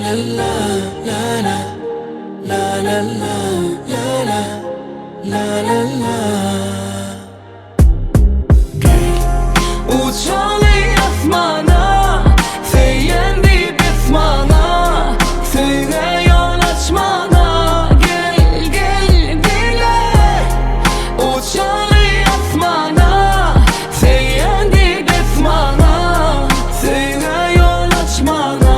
la la la la La la la la la La la la Uçaly asmana, söýen diýip esmana, Söýgä ýol açmana, gel, gel bile. Uçaly asmana, söýen diýip esmana, Söýgä ýol açmana.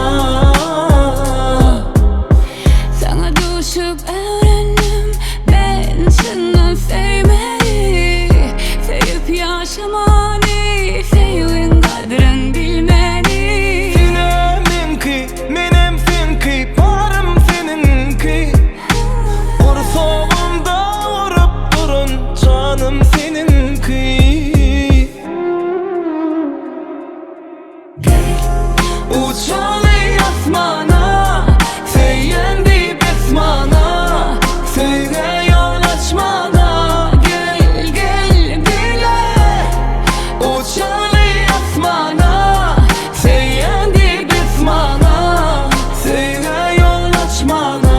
Saňa duşup öwrendim men çyndan söýmeli Söýüp ýaşamany söýgiň gadryn bilmeli Senem meňki, menem seňki, barym seniňki Gursagymda urup duran janym seniňki Uçaly asmana, söýen diýip esmana, Söýgä ýol açmana, gel, gel bile. Uçaly asmana, söýen diýip esmana, Söýgä ýol açmana.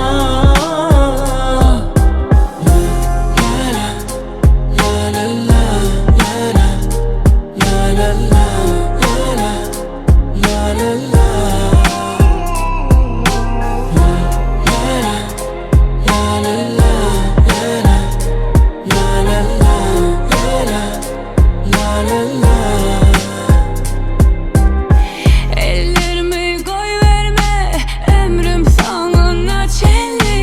La la la la la La la la la la La la la La la la la la la La la la la la La la la Ellerimi goýberme ömrüm soňuna çenli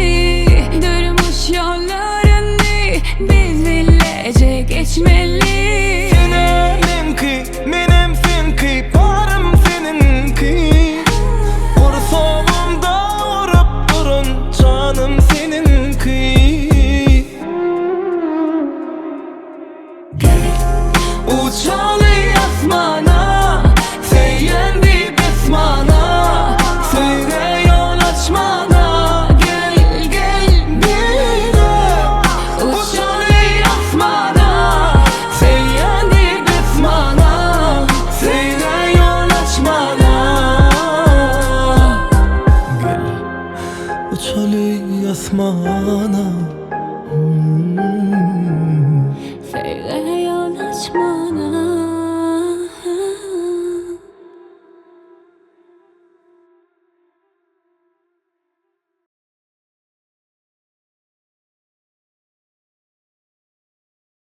Durmuş ýollaryny biz bileje geçmeli Senem meňki, menem seňki, barym seniňki Gursagymda urup duran janym seniňki Uçaly asmana, söýen diýip esmana, Söýgä ýol açmana, gel, gel bile. Uçaly asmana, söýen diýip esmana, Söýgä ýol açmana. Gel uçaly asmana Hmm.